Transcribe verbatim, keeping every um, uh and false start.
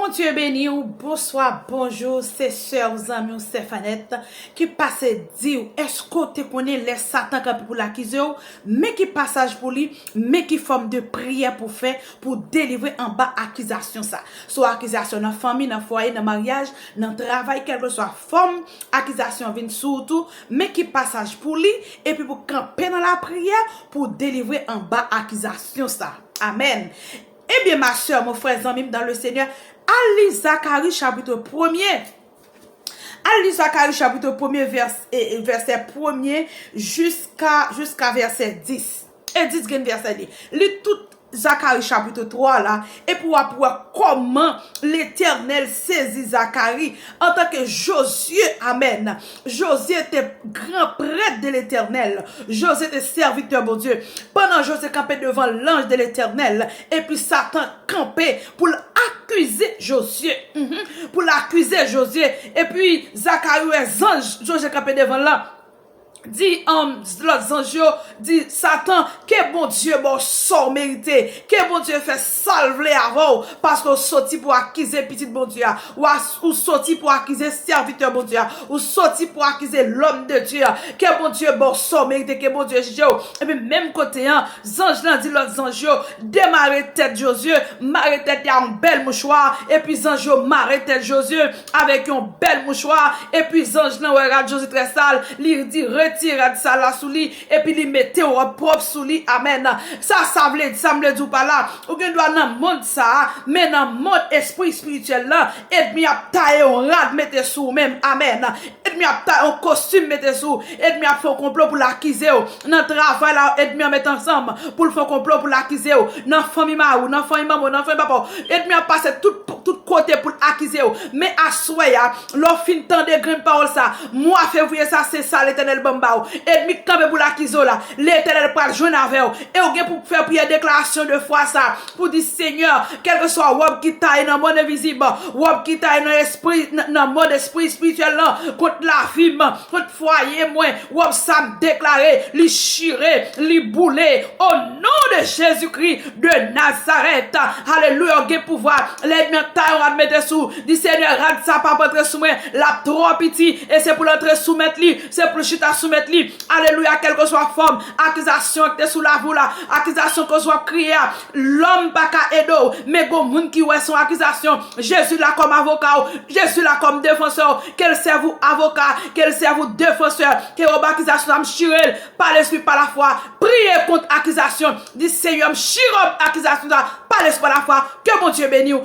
Bondye beni w, bonswa, bonjou, se sè w, zanmi w, Stefanèt, ki pase di w, èske w te konnen lè Satan kanpe pou l akize w, men ki pasaj pou li, men ki fòm de priyè pou fè pou delivre anba akizasyon sa? Se yon akizasyon nan fanmi, nan fwaye, nan maryaj, nan travay, kèlkeswa fòm akizasyon vin sou w tou, men ki pasaj pou li, epi pou kanpe nan lapriyè pou delivre anba akizasyon sa. Amèn. Ebyen, ma sè, mon frè, zanmi m dans le Seigneur, al li Zakari chapit premye. Al li Zakari chapit premye, vès, e, e, vèsè premye jiska, jiska vèsè dis. E dis gen vèsè li. Li tout Zakari chapit twa la, epi w ap wè kòman Letènèl sezi Zakari antanke Jozye, amèn. Jozye te gran prèt de Letènèl. Jozye te sèvitè Bondye. Pandan Jozye kanpe devan lanj de Letènèl, epi Satan kanpe pou l akize Jozye. Mhm. Pou l akize Jozye. Epi Zakari wè zanj Jozye kanpe devan l lan. Di, um, lòt zanj yo, di, Satan, ke Bondye ba w sa w merite, ke Bondye fè sa l vle avè w, paske w soti pou akize pitit Bondye a, w a, ou soti pou akize sèvitè Bondye a, ou soti pou akize lòm de Dye a, ke Bondye ba w sa w merite, ke Bondye jije w. Epi menm kote an, zanj lan di lòt zanj yo, demare tèt Jozye, mare tèt li a yon bèl mouchwa, epi zanj yo mare tèt Jozye avèk yon bèl mouchwa, epi zanj lan wè rad Jozye trè sal, li di, retire rad sal la sou li, epi li mete yon wòb pwòp sou li. Amèn. Sa, sa vle di, sa m vle di w pa la, ou gen dwa nan mond sa a, men nan mond espri espirityèl lan, ènmi ap taye yon rad mete sou ou menm. Amèn. Ènmi ap taye yon kostim mete sou ou. Ènmi ap fè yon konplo pou l akize w. Nan travay la, ènmi an met ansanm pou l fè yon konplo pou l akize w. Nan fanmi mari w, nan fanmi manman w, nan fanmi papa w. Ènmi ap pase tout, tout kote pou l akize w. Men aswè a, lè w fin tande grenn pawòl sa, mwa fevriye sa, se sa Letènèl ban m ba w. Ènmi k kanpe pou l akize w la, Letènèl pral jwenn avè w. E w gen pou fè priyè deklarasyon de fwa sa, pou di, Senyè, kèlkeswa wòb ki taye nan mond envizib, wòb ki taye nan espri, nan, nan mond espri espirityèl lan, kont lavi m, kont fwaye mwen, wòb sa m deklare, li chire, li boule, o non de Jezikri de Nazarèt. Alelouya, w gen pouvwa. Lè ènmi an taye yon rad mete sou, di, Senyè, rad sa p ap antre sou mwen, l ap twò piti, e se pou l antre sou mèt li, se pou l chita sou mèt li. Alelouya, kèlkeswa fòm akizasyon ki te sou lavi w la, akizasyon koz w ap kriye a, lòm pa ka ede w, men gon moun ki wè se yon akizasyon. Jezi la kòm avoka w, Jezi la kòm defansè w, ke l sèvi w avoka, ke l sèvi w defansè, ke wòb akizasyon sa m chire l pa lespri, pa lafwa. Priye kont akizasyon, di, Senyè, m chire wòb akizasyon sa pa lespri, pa lafwa. Ke Bondye beni w.